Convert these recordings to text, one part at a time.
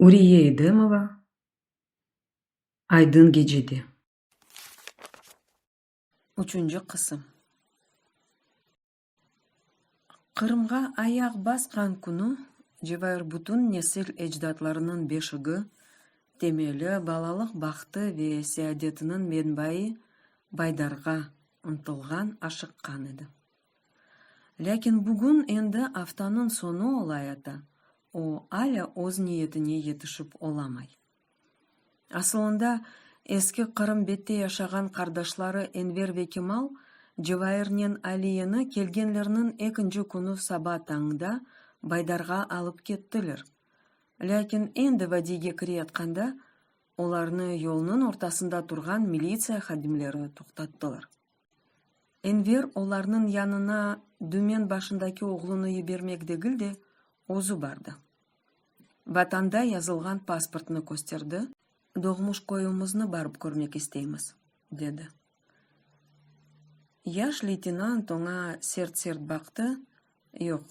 Uriye Edemova Aydın gecede. Üçünci qısım. Qırımğa ayaq basqan künü Cevair bütün nesil ecdatlarınıñ beşigi, temeli, balalıq bahtı ve seadetiniñ menbai Baydarğa ıntılğan, aşıqqan edi. Lâkin bugün endi aftanıñ soñu olayata, o alâ öz niyetine yetişip olamay. Asılında, Eski Qırım bette yaşağan qardaşları Enver ve Kemal Cevairnen Aliyeni kelgenlerniñ ekinci künü saba tañda Baydarğa alıp kettiler. Lâkin endi vadiyge kireyatqanda, olarnı yolnıñ ortasında turğan militsiya hadimleri toqtattılar. Enver olarnıñ yanına dümen başındaki oğlunı yibermek degil de, özü bardı. Vatanda yazılğan pasportnı kösterdi, doğmuş köyümizni barıp körmek isteymiz, dedi. Yaş leytenant oña sert-sert baqtı, Yoq,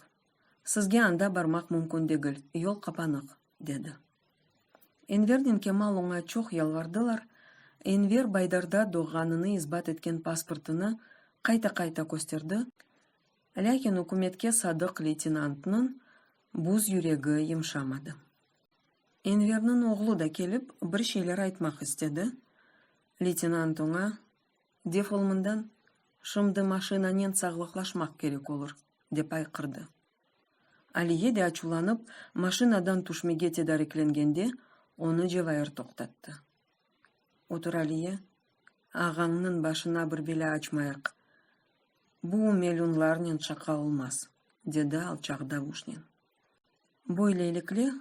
sizge anda barmaq mümkün degil, yol qapanıq, dedi. Envernen Kemal oña çoq yalvardılar, Enver Baydarda doğğanını isbat etken pasportını qayta-qayta kösterdi, lâkin ükümetke sadıq leytenantnıñ buz yüregi yımşamadı. Enverniñ oğlu da kelip bir şeyler aytmaq istedi, leytenant oña, Defol mından, şimdi maşinanen sağlıqlaşmaq kerek olur, dep ayqırdı. Aliye de açuvlanıp, maşinadan tüşmege tedariklengende, onı Cevair toqtattı. Otur, Aliye, ağañnıñ başına bir belâ açmayıq. Bu melunlarnen şaqa olmaz, dedi alçaq davuşnen. Böylelikle,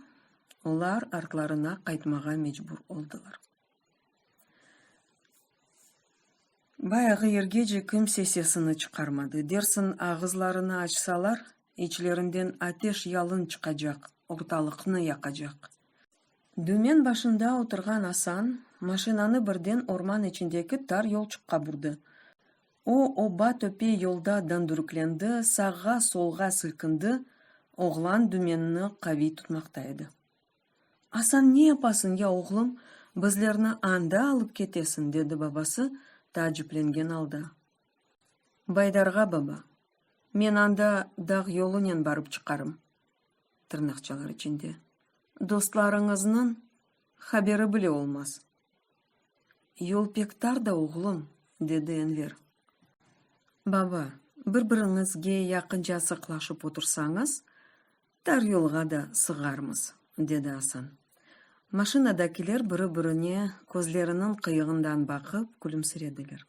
olar artlarına qaytmağa mecbur oldılar. Bayağı yergece kimse sesini çıqarmadı. Dersiñ, ağızlarını açsalar, içlerinden ateş yalın çıqacaq, ortalıqnı yaqacaq. Dümen başında oturğan Asan maşinanı birden orman içindeki tar yolçuqqa burdı. O, oba-töpe yolda dandürüklendi, sağğa-solğa silkindi, oğlan dümenni qaviy tutmaqta edi. Asan, ne yapasıñ ya, oğlum, bizlerni anda alıp ketesiñ, dedi babası taaciplengen alda. Baydarğa, baba. Men anda dağ yolunen barıp çıqarım, tırnaqçalar içinde, dostlarıñıznıñ haberi bile olmaz. Yol pek tar da, oğlum, dedi Enver. Baba, bir-biriñizge yaqınca sıqlaşıp otursañız, Tar yolğa da sığarmız, dedi Asan. Maşinadakiler biri-birine közleriniñ qıyığından baqıp külümsirediler.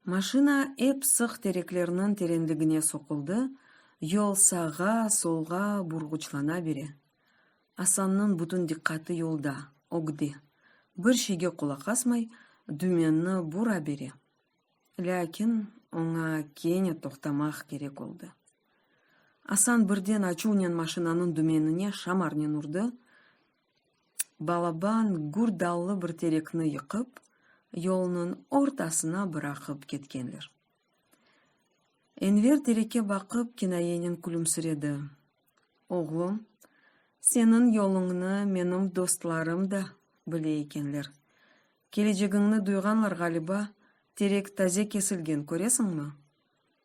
Maşina ep sıq tereklerniñ terenligine soquldı, yol sağğa, solğa burğuçlana bere. Asannıñ bütün diqqatı yolda, ögde. Bir şeyge qulaq asmay, dümenni bura bere. Lâkin oña kene toqtamaq kerek oldı. Asan birden açuvnen maşinanıñ dümenine şamarnen urdı, balaban gür dallı bir terekni yıqıp, yolnıñ ortasına bıraqıp ketkenler. Enver terekke baqıp, kinayenen külümsiredi, Oğlum, seniñ yoluñnı menim dostlarım da bile ekenler. Kelecegiñni duyğanlar ğaliba, terek taze kesilgen, köresiñmi?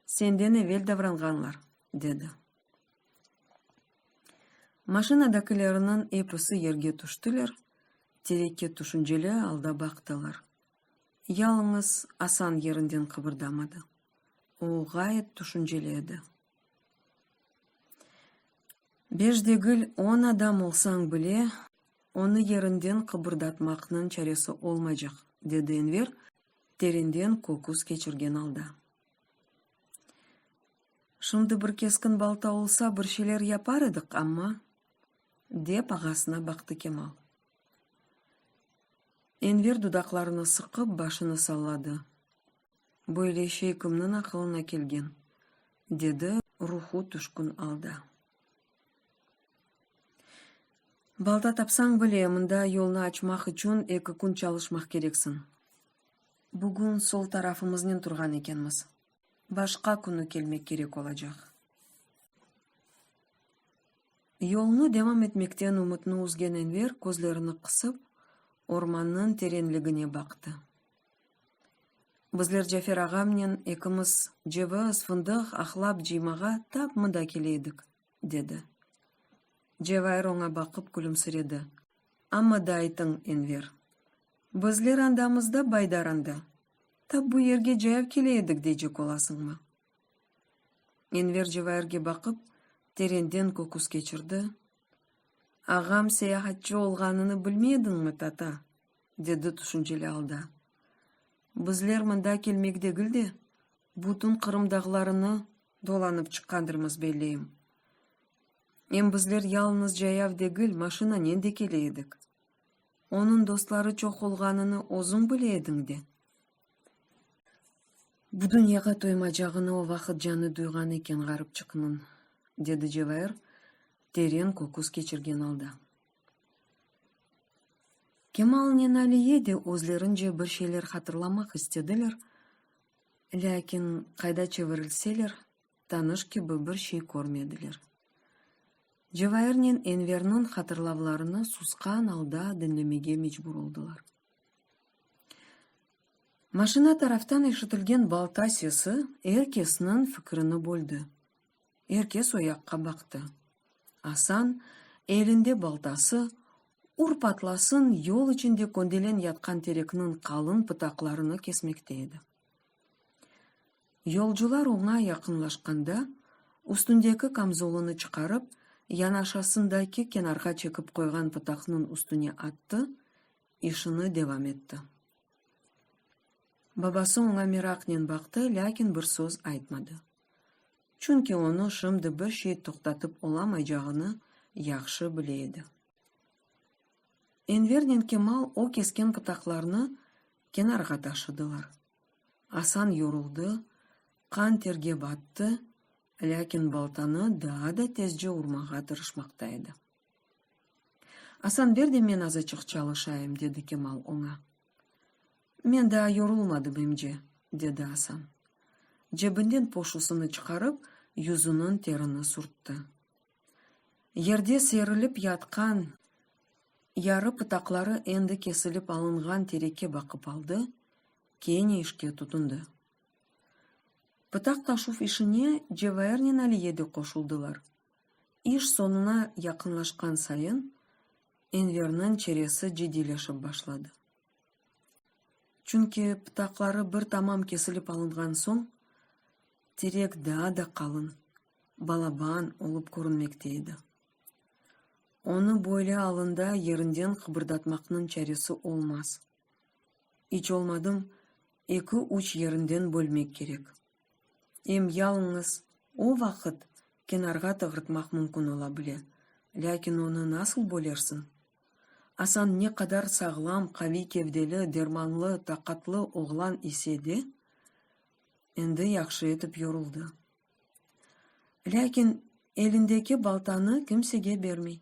Senden evel davranğanlar, dedi. Maşinadakilerniñ episi yerge tüştiler, terekke tüşünceli alda baqtılar. Yalıñız Asan yerinden qıbırdamadı. O ğayet tüşünceli edi. Beş degil, on adam olsañ bile, onı yerinden qıbırdatmaqnıñ çaresi olmaycaq, dedi Enver terenden köküs keçirgen alda. Şimdi bir keskin balta olsa, bir şeyler yapar edik amma, dep ağasına baqtı Kemal. Enver dudaqlarını sıqıp, başını salladı. Böyle şey kimniñ aqılına kelgen? dedi ruhu tüşkün alda. Balta tapsañ bile, mında yolnı açmaq içün eki kün çalışmaq kereksiñ. Bugün sol tarafımıznen turğan ekenmiz. Başqa künü kelmek kerek olacaq. Yolnı devam etmekten ümütni üzgen Enver közlerini qısıp, ormannıñ terenligine baqtı. Bizler Cafer ağamnen ekimiz ceviz, fındıq, ahlap cıymağa tap mında kele edik, dedi. Cevair oña baqıp külümsiredi. Amma da aytıñ, Enver. Bizler andamızda Baydar anda. Tap bu yerge cayav kele edik deycek olasıñmı? Enver Cevairge baqıp, terenden köküs keçirdi. Ağam seyahatçı olğanını bilmediñmi, tata? dedi tüşünceli alda. Bizler mında kelmek degil de, bütün Qırım dağlarını dolanıp çıqqandırmız belleyim. Em bizler yalıñız cayav degil, maşinanen de kele edik. Onıñ dostları çoq olğanını özüñ bile ediñ de. Bu dünyağa toymacağını o vaqıt canı duyğan eken ğaripçıqnıñ, dedi Cevair teren köküs keçirgen alda. Kemalnen Aliye de özlerince bir şeyler hatırlamaq istediler, lâkin qayda çevirilseler, tanış kibi bir şey körmediler. Cevairnen Enverniñ hatırlavlarını susqan alda diñlemege mecbur oldılar. Maşina taraftan eşitilgen balta sesi er kesniñ fikrini böldi. Er kes o yaqqa baqtı. Asan, elinde baltası, ur-patlasın yol içinde köndelen yatqan terekniñ qalın pıtaqlarını kesmekte edi. Yolcular oña yaqınlaşqanda, üstündeki kamzolını çıqarıp, yanaşasındaki kenarğa çekip qoyğan pıtaqnıñ üstüne attı, işini devam etti. Babası oña meraqnen baqtı, lâkin bir söz aytmadı. Çünki onı şimdi bir şey toqtatıp olamaycağını yahşı bile edi. Envernen Kemal o kesken pıtaqlarnı kenarğa taşıdılar. Asan yoruldı, qan-terge battı, lâkin baltanı daa da tezce urmağa tırışmaqta edi. Asan, ber de men azaçıq çalışayım, dedi Kemal oña. Men daa yorulmadım emce, dedi Asan. Cebinden poşusını çıqarıp, yüzüniñ terini sürtti. Yerde serilip yatqan, yarı pıtaqları endi kesilip alınğan terekke baqıp aldı, kene işke tutundı. Pıtaq taşuv işine Cevairnen Aliye de qoşuldılar. İş soñuna yaqınlaşqan sayın, Enverniñ çeresi ciddiyleşip başladı. Çünki pıtaqları bir tamam kesilip alınğan soñ, terek daa da qalın, balaban olıp körünmekte edi. Onı böyle alında yerinden qıbırdatmaqnıñ çaresi olmaz. İç olmadım eki-üç yerinden bölmek kerek. Em yalıñız o vaqıt kenarğa tığırtmaq mümkün ola bile, lâkin onı nasıl bölersiñ? Asan ne qadar sağlam, qaviy kevdeli, dermanlı, taqatlı oğlan ise de, endi yahşı etip yoruldı. Lâkin elindeki baltanı kimsege bermey.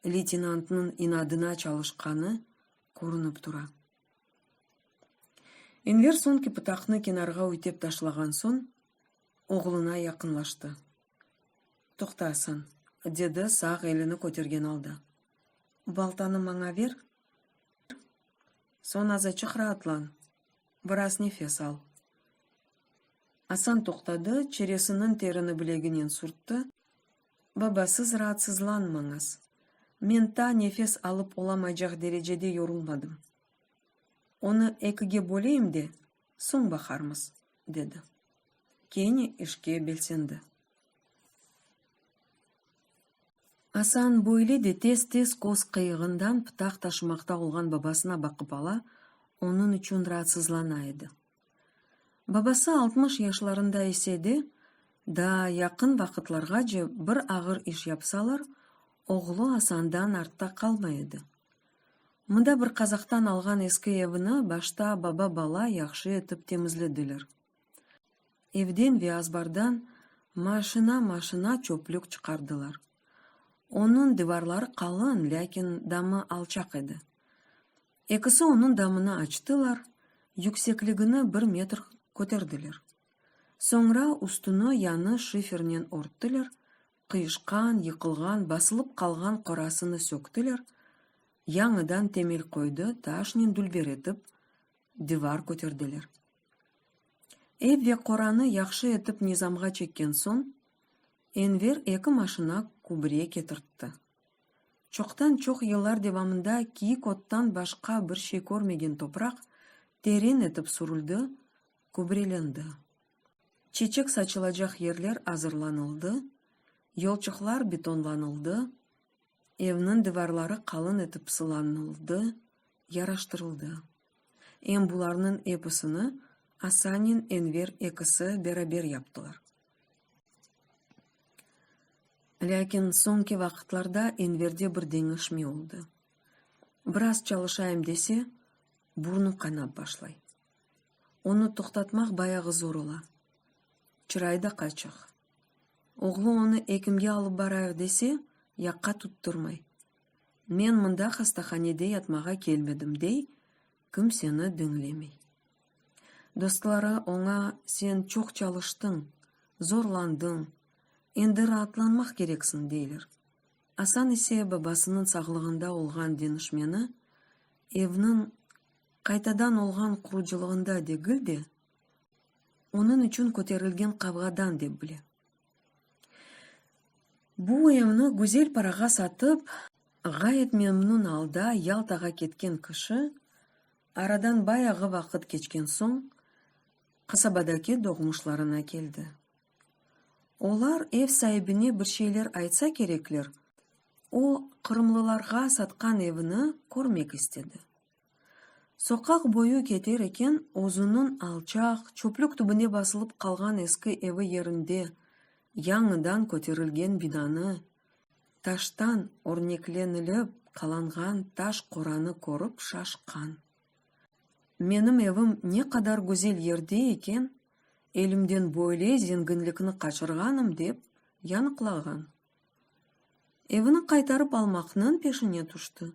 Leytenantnıñ inadına çalışqanı körünip tura. Enver soñki pıtaqnı kenarğa üytep taşlağan soñ, oğluna yaqınlaştı. Toqta, Asan, dedi sağ elini kötergen alda. Baltanı maña ver, soñ azaçıq raatlan, biraz nefes al. Asan toqtadı, çeresiniñ terini bileginen sürtti, Baba, siz raatsızlanmañız. Men ta nefes alıp olamaycaq derecede yorulmadım. Onı ekige böleyim de, soñ baqarmız, dedi. Kene işke belsendi. Asan böyle de tez-tez köz qıyığından pıtaq taşımaqta olğan babasına baqıp ala, onıñ içün raatsızlana edi. Babası 60 yaşlarında ise de, daa yaqın vaqıtlarğace bir ağır iş yapsalar, oğlu Asandan artta qalmay edi. Mında bir qazaqtan alğan eski evni başta baba-bala yahşı etip temizlediler. Evden ve azbardan maşina-maşina çöplük çıqardılar. Onıñ divarları qalın, lâkin damı alçaq edi. Ekisi onıñ damını açtılar, yüksekligini bir metr köterdiler. Soñra üstüni yañı şifernen örttiler. Qıyışqan, yıqılğan, basılıp qalğan qorasını söktiler, yañıdan temel qoydı, taşnen dülber etip divar köterdiler. Ev ve qoranı yahşı etip nizamğa çekken soñ, Enver eki maşina kübre ketirtti. Çoqtan-çoq yıllar devamında kiyik ottan başqa bir şey körmegen topraq teren etip sürüldi, kübrelendi. Çeçek saçılacaq yerler azırlanıldı, yolçıqlar betonlanıldı, evniñ divarları qalın etip sılanıldı, yaraştırıldı. Em bularnıñ episini Asanen Enver ekisi beraber yaptılar. Lâkin soñki vaqıtlarda Enverde bir deñişme oldı. Biraz çalışayım dese, burnu qanap başlay. Onı toqtatmaq bayağı zor ola. Çırayı da qaçıq. Oğlu onı ekimge alıp barayıq dese, yaqqa tuttırmay. Men mında hastahanede yatmağa kelmedim, dey, kimseni diñlemey. Dostları oña sen çoq çalıştıñ, zorlandıñ, endi raatlanmaq kereksiñ, deyler. Asan ise babasınıñ sağlığında olğan deñişmeni evniñ qaytadan olğan qurucılığında degil de, onıñ içün köterilgen qavğadan dep bile. Bu evni güzel parağa satıp, ğayet memnün alda Yaltağa ketken kişi, aradan bayağı vaqıt keçken soñ, qasabadaki doğmuşlarına keldi. Olar ev saibine bir şeyler aytsa kerekler, o, qırımlılarğa satqan evini körmek istedi. Soqaq boyu keter eken, özüniñ alçaq, çöplük tübüne basılıp qalğan eski evi yerinde yañıdan köterilgen binanı, taştan örneklenilip qalanğan taş qoranı körip şaşqan. Menim evim ne qadar güzel yerde eken, elimden böyle zenginlikni qaçırğanım dep yanıqlağan. Evini qaytarıp almaqnıñ peşine tüşti.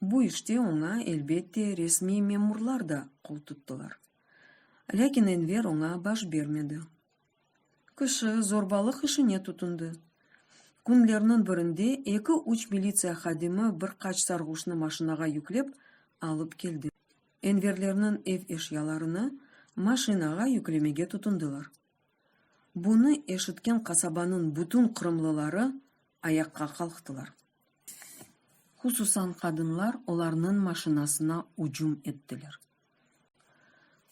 Bu işte oña, elbette, resmiy memurlar da qoltuttılar. Lâkin Enver oña baş bermedi. Kişi zorbalıq işine tutundı. Künlerniñ birinde eki-üç militsiya hadimi bir qaç sarğuşnı maşinağa yüklep alıp keldi. Enverlerniñ ev eşyalarını maşinağa yüklemege tutundılar. Bunı eşitken qasabanıñ bütün qırımlıları ayaqqa qalqtılar. Hususan qadınlar olarnıñ maşinasına ücüm ettiler.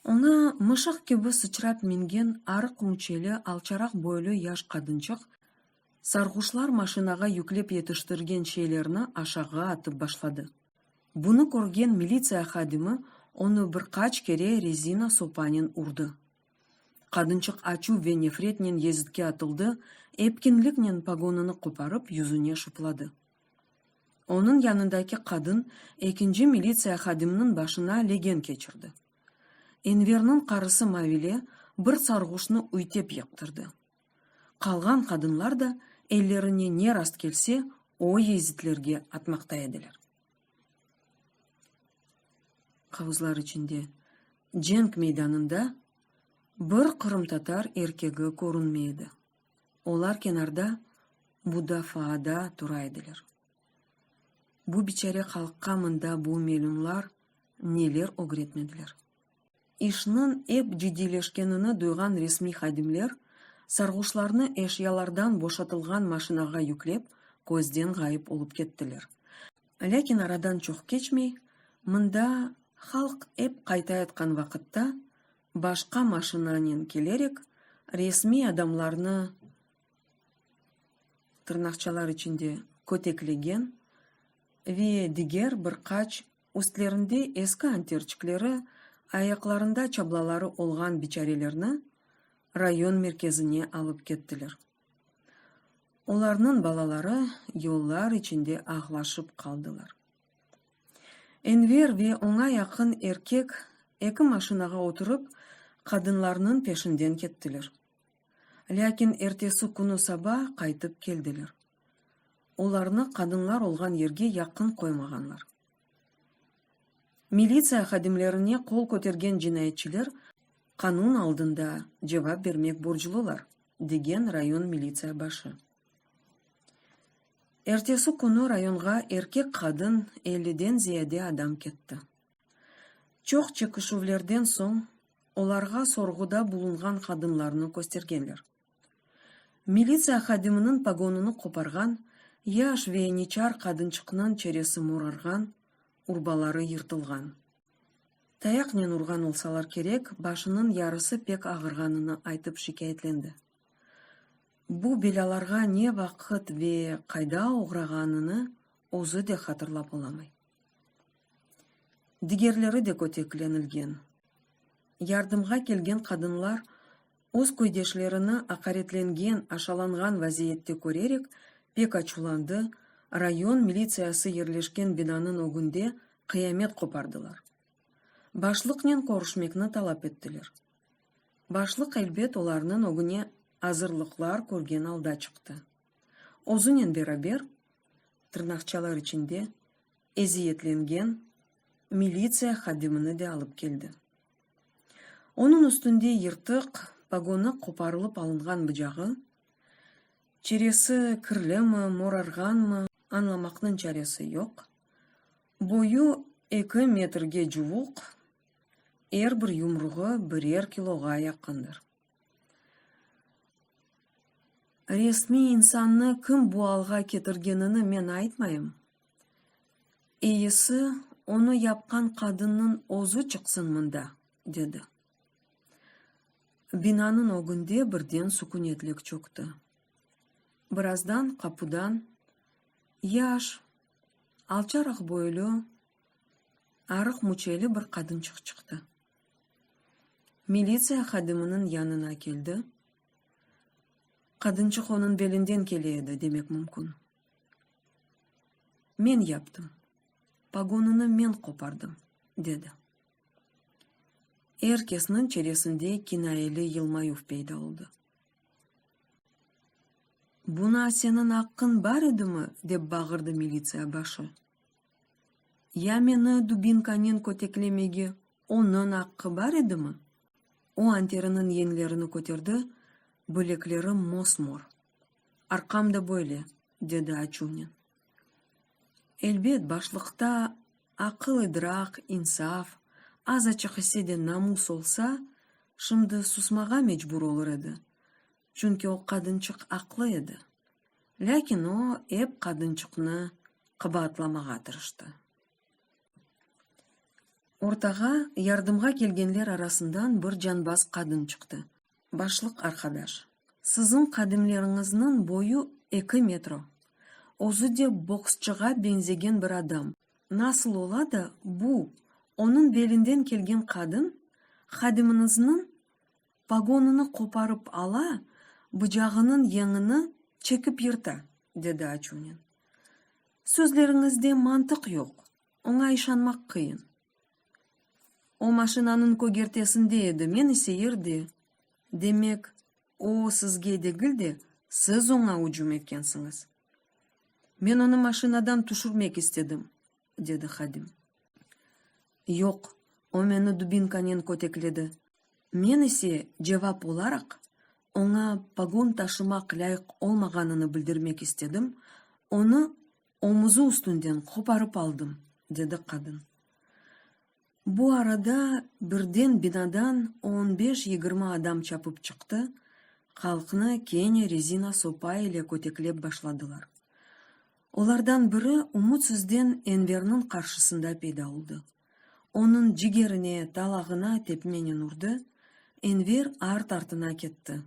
Oña mışıq kibi sıçrap mingen arıq müçeli, alçaraq boylu yaş qadınçıq sarğuşlar maşinağa yüklep yetiştirgen şeylerni aşağı atıp başladı. Bunı körgen militsiya hadimi onı bir qaç kere rezina sopanen urdı. Qadınçıq açuv ve nefretnen Yezitke atıldı, epkinliknen pagonını qoparıp yüzüne şıpladı. Onıñ yanındaki qadın ekinci militsiya hadiminiñ başına legen keçirdi. Enverniñ qarısı Mavile bir sarğuşnı üytep yıqtırdı. Qalğan qadınlar da ellerine ne rastkelse o yezitlerge atmaqta ediler. Qavuzlar içinde, cenk meydanında bir qırımtatar erkegi körünmey edi. Olar kenarda, mudafaada tura ediler. Bu biçare halqqa mında bu melunlar neler ögretmediler. İşniñ ep ciddiyleşkenini duyğan resmiy hadimler sarğuşlarnı eşyalardan boşatılğan maşinağa yüklep, közden ğayıp olıp kettiler. Lâkin aradan çoq keçmey, mında halq ep qaytayatqan vaqıtta, başqa maşinanen kelerek, resmiy adamlarnı, tırnaqçalar içinde, köteklegen ve diger bir qaç Üstlerinde eski anterçikleri, ayaqlarında çablaları olğan biçarelerni rayon merkezine alıp kettiler. Olarnıñ balaları yollar içinde ağlaşıp qaldılar. Enver ve oña yaqın erkek eki maşinağa oturıp, qadınlarnıñ peşinden kettiler. Lâkin ertesi künü saba qaytıp keldiler. Olarnı qadınlar olğan yerge yaqın qoymağanlar. Militsiya hadimlerine qol kötergen cinayetçiler qanun aldında cevap bermek borclular, degen rayon militsiya başı. Ertesi künü rayonğa erkek-qadın elliden ziyade adam ketti. Çoq çekişüvlerden soñ olarğa sorğuda bulunğan qadınlarnı köstergenler. Militsiya hadiminiñ pagonını qoparğan, yaş ve niçar qadınçıqnıñ çeresi morarğan, urbaları yırtılğan. Tayaqnen urğan olsalar kerek, başınıñ yarısı pek ağırğanını aytıp şikâyetlendi. Bu belâlarğa ne vaqıt ve qayda oğrağanını özü de hatırlap olamay. Digerleri de köteklenilgen. Yardımğa kelgen qadınlar öz köydeşlerini aqaretlengen, aşalanğan vaziyette körerek, pek açuvlandı, rayon militsiyası yerleşken binanıñ ögünde qıyamet qopardılar. Başlıqnen körüşmekni talap ettiler. Başlıq, elbet, olarnıñ ögüne azırlıqlar körgen alda çıqtı. Özünen beraber, tırnaqçalar içinde, eziyetlengen militsiya hadimini de alıp keldi. Onıñ üstünde yırtıq, pagonı qoparılıp alınğan bıcağı, çeresi kirlimi, morarğanmı, añlamaqnıñ çaresi yoq, boyu eki metrge cuvuq, er bir yumruğı birer kiloğa yaqındır. Resmiy insannı kim bu alğa ketirgenini men aytmayım. Eyisi, onı yapqan qadınnıñ özü çıqsın mında, dedi. Binanıñ ögünde birden sükünetlik çökti. Birazdan qapudan yaş, alçaraq boylu, arıq müçeli bir qadınçıq çıqtı. Militsiya hadiminiñ yanına keldi. Qadınçıq onıñ belinden kele edi, demek mümkün. Men yaptım. Pagonını men qopardım, dedi. Er kesniñ çeresinde kinayeli yılmayuv peyda oldı. Buna seniñ aqqıñ bar edimi? dep bağırdı militsiya başı. Ya meni dubinkanen köteklemege onıñ aqqı bar edimi? O anteriniñ yeñlerini köterdi, bilekleri mos-mor. Arqam da böyle, dedi açuvnen. Elbet, başlıqta aqıl-idraq, insaf, azaçıq ise de namus olsa, şimdi susmağa mecbur olur edi, çünki o qadınçıq aqlı edi. Lâkin o ep qadınçıqnı qabaatlamağa tırıştı. Ortağa yardımğa kelgenler arasından bir canbaz qadın çıqtı. Başlıq arqadaş, siziñ qadimleriñizniñ boyu eki metro, özü de boksçığa beñzegen bir adam, nasıl ola da bu, onıñ belinden kelgen qadın, hadimiñizniñ Pagonını qoparıp ala, bıcağınıñ yeñini çekip yırta, dedi açuvnen. Sözleriñizde mantıq yoq, oña işanmaq qıyın. O maşinanıñ kögertesinde edi, men ise yerde. Demek, o sizge degil de, siz oña ücüm etkensiñiz. Men onı maşinadan tüşürmek istedim, dedi hadim. Yoq, o meni dubinkanen kötekledi. Men ise, cevap olaraq, oña pagon taşımaq lâyıq olmağanını bildirmek istedim, onı omuzı üstünden qoparıp aldım, dedi qadın. Bu arada birden binadan on beş-yigirmi adam çapıp çıqtı, halqnı kene rezina sopa ile köteklep başladılar. Olardan biri ümütsizden Enverniñ qarşısında peyda oldı. Onıñ cigerine, talağına tepmenen urdı, Enver art-artına ketti.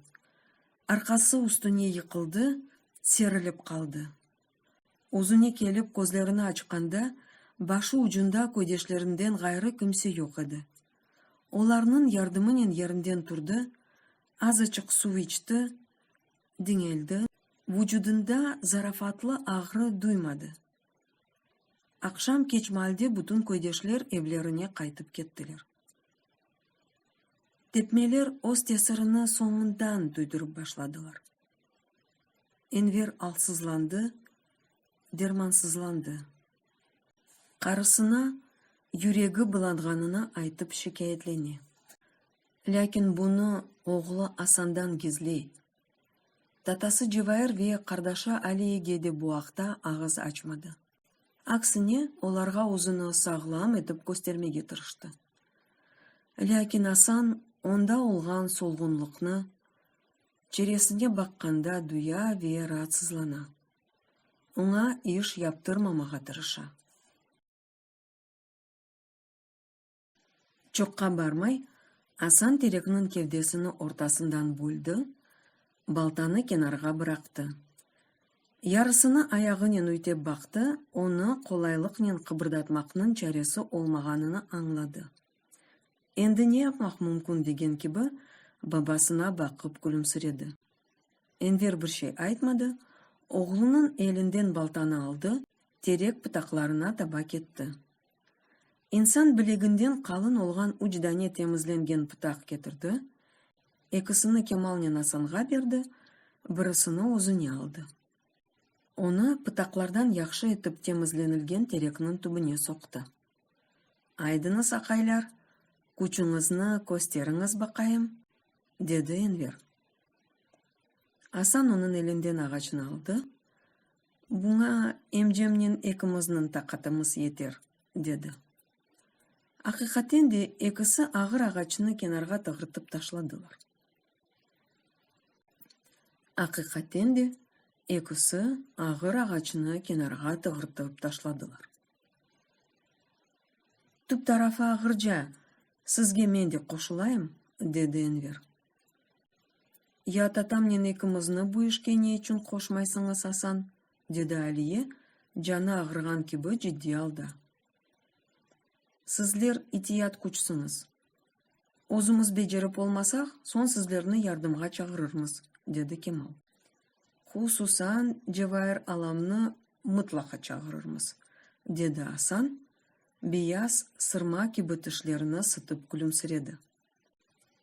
Arqası üstüne yıqıldı, serilip qaldı. Özüne kelip közlerini açqanda, başı ucunda köydeşlerinden ğayrı kimse yoq edi. Olarnıñ yardımınen yerinden turdı, azaçıq suv içti, diñeldi, vucudında zarafatlı ağrı duymadı. Aqşam keç maalde bütün köydeşler evlerine qaytıp kettiler. Tepmeler öz tesirini soñundan duydurıp başladılar. Enver alsızlandı, dermansızlandı. Qarısına yüregi bılanğanını aytıp şikâyetlene. Lâkin bunı oğlu Asandan gizley. Tatası Cevair ve qardaşı Aliyege de bu aqta ağız açmadı. Aksine, olarğa özüni sağlam etip köstermege tırıştı. Lâkin Asan onda olğan solğunlıqnı çeresine baqqanda duya ve raatsızlana. Oña iş yaptırmamağa tırışa. Çoqqa barmay, Asan terekniñ kevdesini ortasından böldi, baltanı kenarğa bıraqtı. Yarısını ayağınen üytep baqtı, onı qolaylıqnen qıbırdatmaqnıñ çaresi olmağanını añladı. Endi ne yapmaq mümkün degen kibi, babasına baqıp külümsiredi. Enver bir şey aytmadı, oğlunıñ elinden baltanı aldı, terek pıtaqlarına taba ketti. İnsan bileginden qalın olğan üç dane temizlengen pıtaq ketirdi, ekisini Kemalnen Asanğa berdi, birisini özüne aldı. Onı pıtaqlardan yahşı etip temizlenilgen terekniñ tübüne soqtı. Aydıñız, aqaylar, küçüñizni kösteriñiz baqayım, dedi Enver. Asan onıñ elinden ağaçnı aldı, Buña emcemnen ekimizniñ taqatımız yeter, dedi. Aqiqaten de ekisi ağır ağaçnı kenarğa tığırtıp taşladılar. Aqiqaten de ekisi ağır ağaçnı kenarğa tığırtıp taşladılar. Tüp tarafı ağırca, sizge men de qoşulayım, dedi Enver. Ya tatamnen ekimizni bu işke ne içün qoşmaysıñız, Asan? dedi Aliye, canı ağırğan kibi ciddiy alda. Sizler itiyat küçsiñiz. Özümiz becerip olmasaq, soñ sizlerni yardımğa çağırırmız, dedi Kemal. Hususan Cevair alamnı mıtlaqa çağırırmız, dedi Asan, beyaz sırma kibi tişlerini sıtıp külümsiredi.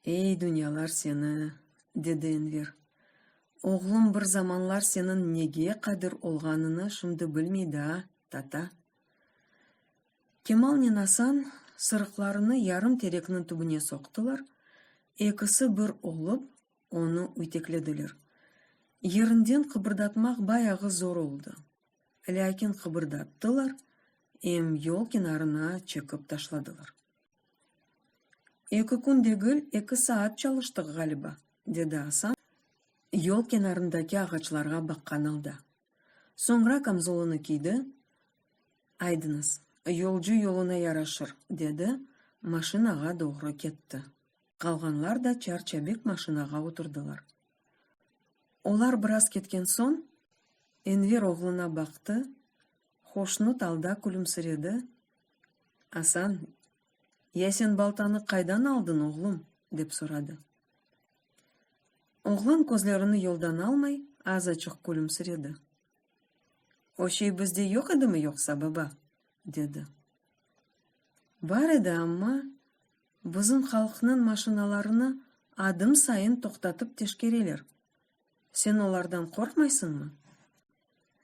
Ey, dünyalar seni, dedi Enver. Oğlum bir zamanlar seniñ nege qadir olğanını şimdi bilmey daa, tata. Kemalnen Asan sırıqlarını yarım terekniñ tübüne soqtılar, ekisi bir olıp, onı üyteklediler. Yerinden qıbırdatmaq bayağı zor oldı. Lâkin qıbırdattılar, em yol kenarına çekip taşladılar. Eki kün degil, eki saat çalıştıq, ğaliba, dedi Asan, yol kenarındaki ağaçlarğa baqqan alda. Soñra kamzolını kiydi, Aydıñız, yolcu yoluna yaraşır, dedi, maşinağa doğru ketti. Qalğanlar da çar-çabik maşinağa oturdılar. Olar biraz ketken soñ, Enver oğluna baqtı, hoşnut alda külümsiredi, Asan, ya sen baltanı qaydan aldıñ, oğlum? dep soradı. Oğlan közlerini yoldan almay, azaçıq külümsiredi. O şey bizde yoq edimi yoqsa, baba? dedi. Bar edi, amma bizim halqnıñ maşinalarını adım sayın toqtatıp teşkereler. Sen olardan qorqmaysıñmı?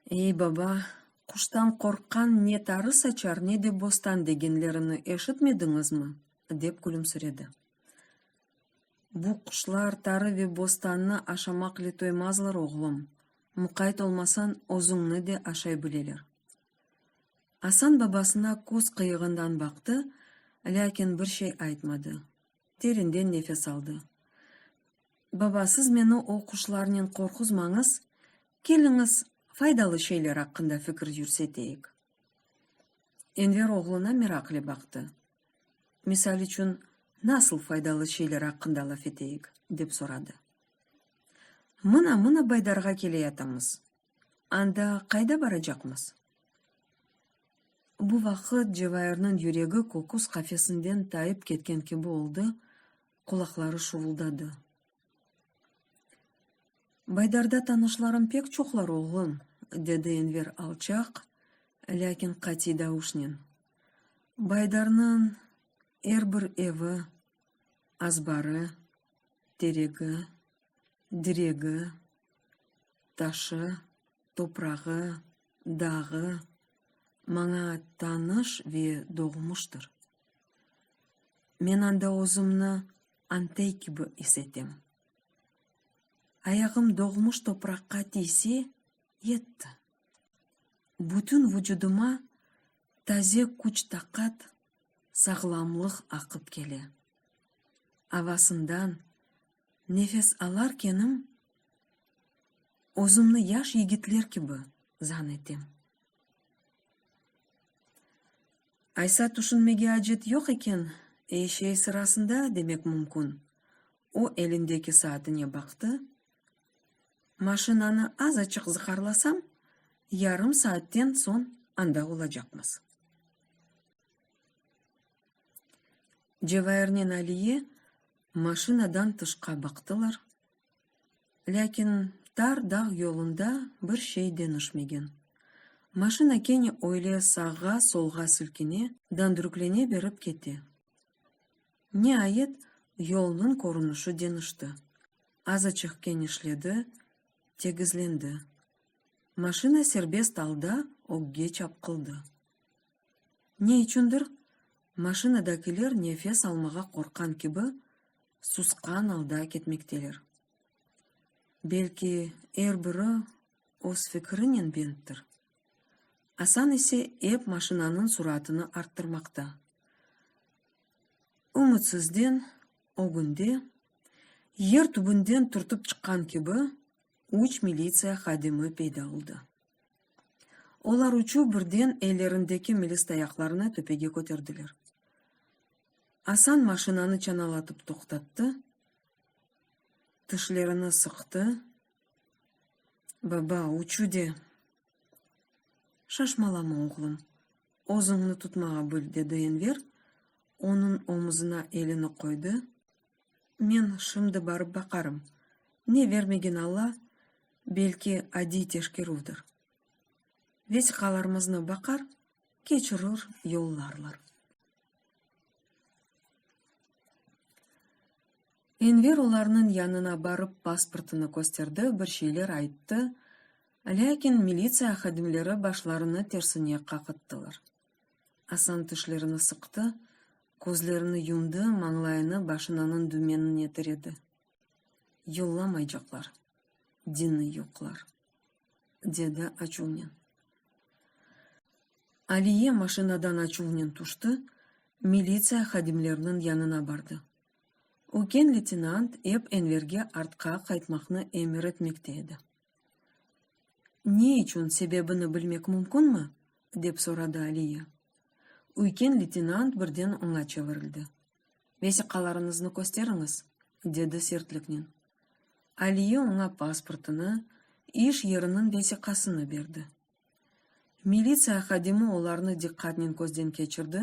Ey, baba, quştan qorqqan ne tarı saçar, ne de bostan degenlerini eşitmediñizmi? dep külümsiredi. Bu quşlar tarı ve bostannı aşamaqle toymazlar, oğlum, muqayt olmasañ, özüñni de aşay bileler. Asan babasına köz qıyığından baqtı, lâkin bir şey aytmadı, terinden nefes aldı. Baba, siz meni o quşlarnen qorquzmañız, keliñiz, faydalı şeyler aqqında fikir yürseteyik. Enver oğluna meraqle baqtı. Misal içün, nasıl faydalı şeyler aqqında laf eteyik? dep soradı. Mına, mına Baydarğa keleyatamız. Anda qayda baracaqmız? Bu vaqıt Cevairniñ yüregi köküs qafesinden tayıp ketken kibi oldı, qulaqları şuvuldadı. Baydarda tanışlarım pek çoqlar, oğlum, dedi Enver alçaq, lâkin qatiy davuşnen. Baydarnıñ er bir evi, azbarı, teregi, diregi, taşı, toprağı, dağı maña tanış ve doğmuştır. Men anda özümni Antey kibi is etem. Ayağım doğmuş topraqqa tiyse, yetti. Bütün vucudıma taze küç-taqat, sağlamlıq aqıp kele. Avasından nefes alarkenim, özümni yaş yigitler kibi zan etem. Aysa tüşünmege acet yoq eken, ey şey sırasında demek mümkün. O elindeki saatine baqtı, Maşinanı azaçıq zıqarlasam, yarım saatten soñ anda olacaqmız. Cevairnen Aliye maşinadan tışqa baqtılar, lâkin tar dağ yolunda bir şey deñişmegen. Maşina kene öyle sağğa-solğa silkine, dandürüklene berip kete. Niayet, yolnıñ körünişi deñişti. Azaçıq kenişledi, tegizlendi. Maşina serbest alda ögge çapqıldı. Ne içündir, maşinadakiler nefes almağa qorqqan kibi, susqan alda ketmekteler. Belki er biri öz fikirinen benttir. Asan ise ep maşinanıñ suratını arttırmaqta. Ümütsizden ögünde, yer tübünden türtip çıqqan kibi, üç militsiya hadimi peyda oldı. Olar üçü birden ellerindeki milis tayaqlarını töpege köterdiler. Asan maşinanı çanalatıp toqtattı, tişlerini sıqtı, Baba, üçü de. Şaşmalama, oğlum, özüñni tutmağa bil, dedi Enver, onıñ omuzına elini qoydı, Men şimdi barıp baqarım, ne vermegen Alla, belki adiy teşkerüvdir. Vesiqalarımıznı baqar, keçirir, yollarlar. Enver olarnıñ yanına barıp pasportını kösterdi, bir şeyler ayttı, lâkin militsiya hadimleri başlarını tersine qaqıttılar. Asan tişlerini sıqtı, közlerini yumdı, mañlayını başınanıñ dümenine tiredi. Yollamaycaqlar, dini yoqlar, dedi açuvnen. Aliye maşinadan açuvnen tüşti, militsiya hadimleriniñ yanına bardı. Üyken leytenant ep Enverge artqa qaytmaqnı emir etmekte edi. Ne içün sebebini bilmek mümkünmi? dep soradı Aliye. Üyken leytenant birden oña çevirildi. Vesiqalarıñıznı kösteriñiz, dedi sertliknen. Aliye oña pasportını, iş yeriniñ vesiqasını berdi. Militsiya hadimi olarnı diqqatnen közden keçirdi,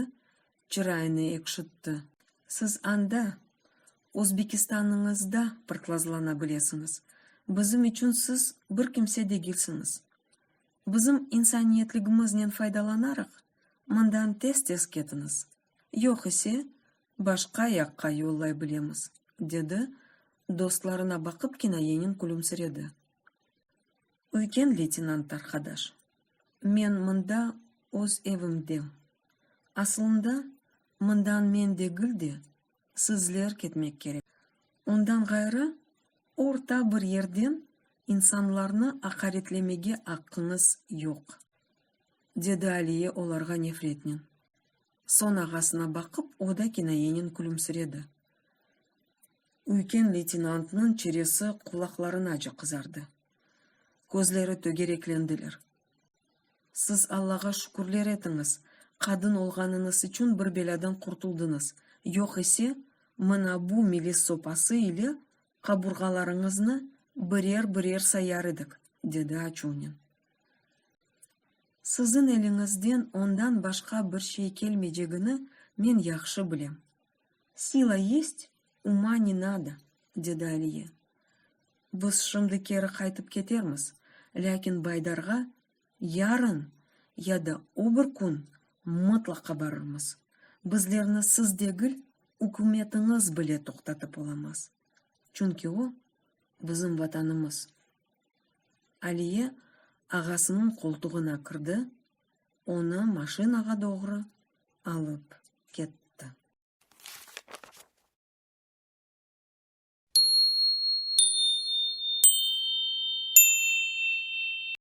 çırayını ekşitti. Siz anda, Özbekistanıñızda pırtlazlana bilesiñiz. Bizim içün siz bir kimse degilsiñiz. Bizim insaniyetligimiznen faydalanaraq, mından tez-tez ketiñiz. Yoq ise, başqa yaqqa yollay bilemiz, dedi, dostlarına baqıp kinayenen külümsiredi. Üyken leytenant arqadaş, men mında öz evimdem. Asılında, mından men degil de, sizler ketmek kerek. Ondan ğayrı, orta bir yerden insanlarnı aqaretlemege aqqıñız yoq, dedi Aliye olarğa nefretnen. Soñ ağasına baqıp, o da kinayenen külümsiredi. Üyken leytenantnıñ çeresi qulaqlarınace qızardı. Közleri tögereklendiler. Siz Allağa şükürler etiñiz, qadın olğanıñız içün bir belâdan qurtuldıñız, yoq ise, mına bu milis sopası ile qaburğalarıñıznı birer-birer sayar edik, dedi açuvnen. Siziñ eliñizden ondan başqa bir şey kelmeycegini men yahşı bilem. Sila yest, uma ne nado, dedi Aliye. Biz şimdi keri qaytıp ketermiz, lâkin Baydarğa yarın ya da o bir kün mıtlaqa barırmız. Bizlerni siz degil, ükümetiñiz bile toqtatıp olamaz. Çünki o, bizim Vatanımız. Aliye ağasınıñ qoltuğına kirdi, onı maşinağa doğru alıp ketti.